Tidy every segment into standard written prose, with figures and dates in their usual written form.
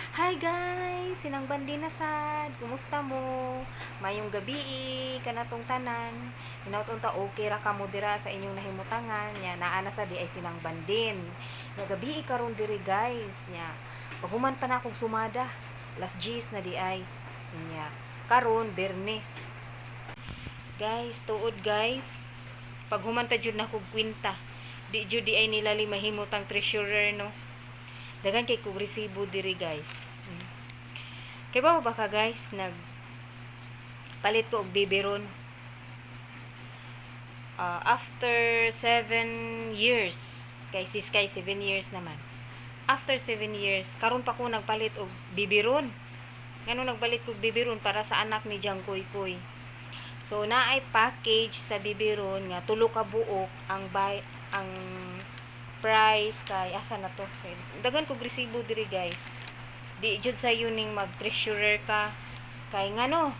Hi guys! Sinang bandi na sad. Kumusta mo? Maayong gabii kanatong tanan. Hinaut unta okay ra kamo dira sa inyong nahimutangan. Nya naa na sa diay sinang bandin. Nya gabii karon diri, guys. Nya paghuman pa na akong sumada. Alas 10 na diay. Nya karon Bernes. Guys, tuod guys. Paghuman ta jud na kog kwinta. Di jud diay nila mahimutang treasurer, no? Daghan kay kog resibo diri, guys. Kay ba ba ka, guys, nag palit ko og biberon. After 7 years, kay si Sky 7 years naman. After 7 years, karon pa ko nagpalit og biberon. Ngano nagpalit kog biberon? Para sa anak ni Jang Kuy Kuy. So naay package sa biberon nga tulo ka buok, ang buy ang price kay, asa na to? Kay daghan kog resibo diri, guys. Di jud sayo ning mag treasurer ka kay ngano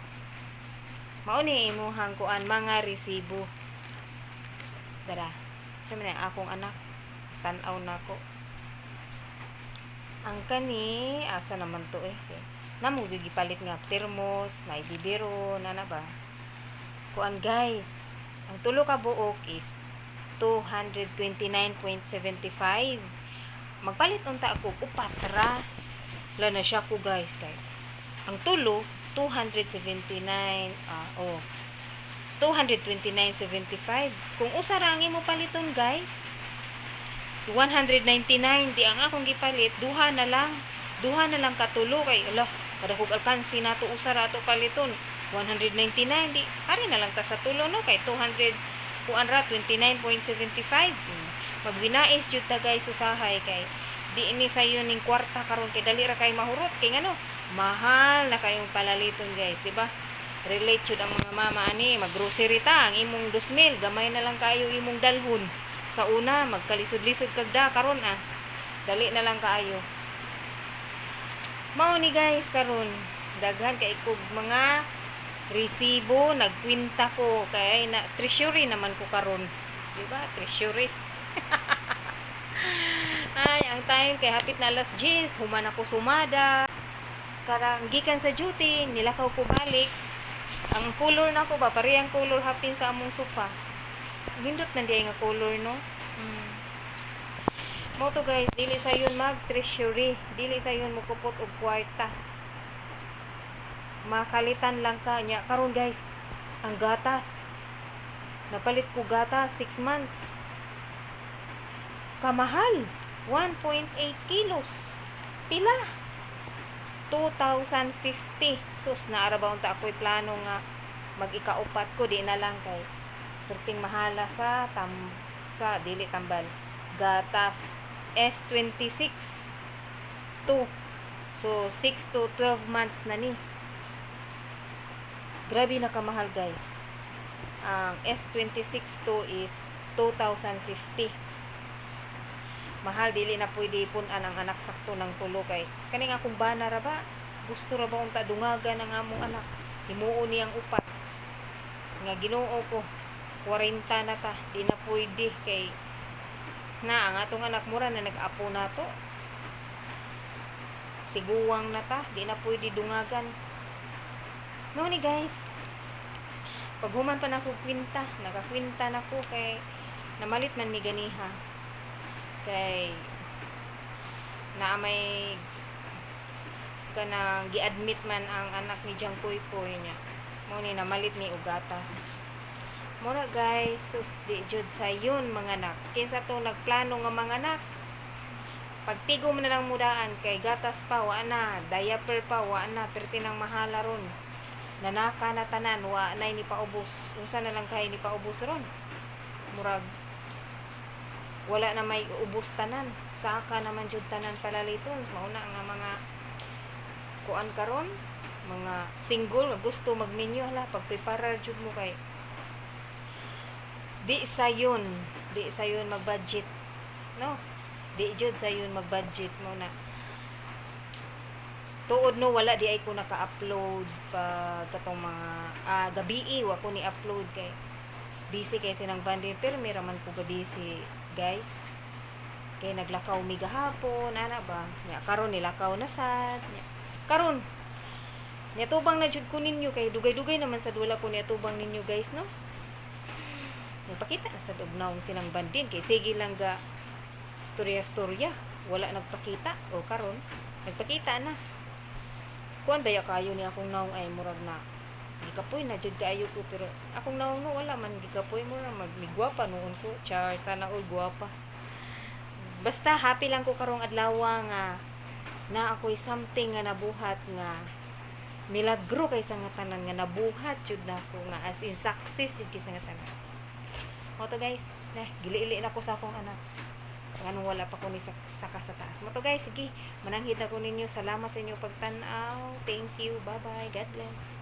mao ni imuhang kuan, mga resibo dara. Sa man akong anak, tan-aw nako ang kani, asa naman to eh? Namo gipalit nga thermos na biberon na na ba kuan, guys. Ang tulo ka buok is 229.75. Magpalit unta ako upat ra. Wala na siya ko, guys, kay ang tulo 279, oh, 229.75. Kung usa ra ang imo paliton, guys, 199. Di ang akong gipalit duha na lang, duha na lang katulo, kay ala kada kog alkansi nato usa ra ato paliton, 199. Di ari na lang ta sa tulo, no? Kay 200 kuan ra, 29.75. Magbinais jud ta, guys, usahay kay di ini sayo ning kwarta karon, kay dali ra kay mahurot, kay ngano mahal na kayong palaliton, guys, di ba? Relate jud ang mga mama ani. Maggrocery ta, ang imong 2,000 gamay na lang kayo imong dalhon. Sa una magkalisod-lisod kag da, karon dali na lang kaayo. Mao ni, guys, karon daghan kay kog mga resibo, nagkwinta ko kay na treasury naman ko karon, di ba? Treasury. Ay, ang time kay hapit na alas 10, human ako sumada. Karang gikan sa duty, nilakaw ko balik. Ang color na ako ba, parehang color hapin sa among sofa. Nindot man diay nga color, no? Mao to, guys, dili sayon mag treasury, dili sayon mo kupot og kwarta. Makalitan lang ka nya karon, guys. Ang gatas. Napalit ko gatas 6 months. Kamahal. 1.8 kilos. Pila? 2,050. Sus, naara ba unta ako'y plano nga mag-ikaupat ko, di na lang kay perting mahala sa tam sa dili tambal. Gatas S26 2. So 6 to 12 months na ni. Grabe na kamahal, guys. Ang S26 2 is 2,050. Mahal, dili na pwede pun-an ang anak sakto ng tulo, kay kaning akong bana ra ba, gusto ra ba unta dungagan ang among anak, himuon niyang upat. Nga Ginoo ko, 40 na ta, di na pwede kay na ang atong anak mura na nag-apo nato, tiguwang na ta, di na pwede dungagan. No ni, guys, paghuman pa na ko kwinta, nakakwinta na ko kay namalit man mi ganiha kay naa may kanang gi-admit man ang anak ni Jang Kuy Kuy niya. Mao ni namalit ni og gatas. Mura, guys, sus, di jud sayon manganak. Kinsa to nagplano nga manganak? Pagtigo mo na lang mudaan kay gatas pa wa na, diaper pa wa na, perti nang mahala ron. Nanaka na tanan, wa na ni paubos. Unsa na lang kay ni paubos ron? Murag wala na may ubos tanan. Saka naman jud tanan palaliton. Mao na nga mga kuan karon, mga single nga gusto magminyo, hala, pagpreparar jud mo kay di sayon mag-budget, no? Di jud sayon mag-budget mo na. Tuod, no, wala diay ko naka-upload pag katong mga gabii, wa ko ni upload kay busy kay sinang bandi, pero mira man ko ga busy, guys. Kay naglakaw mi gahapon, ana ba? Nya karon nilakaw na sad. Nya karon niatubang na jud ko ninyo kay dugay-dugay naman sa wala ko niatubang ninyo, guys, no? Nagpakita na sad og naong sinang bandin kay sige lang ga storya-storya, wala nagpakita. O karon nagpakita na. Kuan baya kayo ni akong naong ay murag na gikapoy na jud kaayo ko, pero akong naong, no, wala man gikapoy mo na magmigwapa noon ko. Char, sana all gwapa. Basta happy lang ko karong adlaw nga na ako'y something nga nabuhat, nga milagro kay sa nga tanan nga nabuhat jud nako, nga as in success jud kay sa nga tanan mo to, guys. Na gili-ili na ko sa akong anak nganong wala pa ko ni saka sa taas mo to, guys. Sige, mananghid na ko ninyo. Salamat sa inyong pagtan-aw. Thank you. Bye bye. God bless.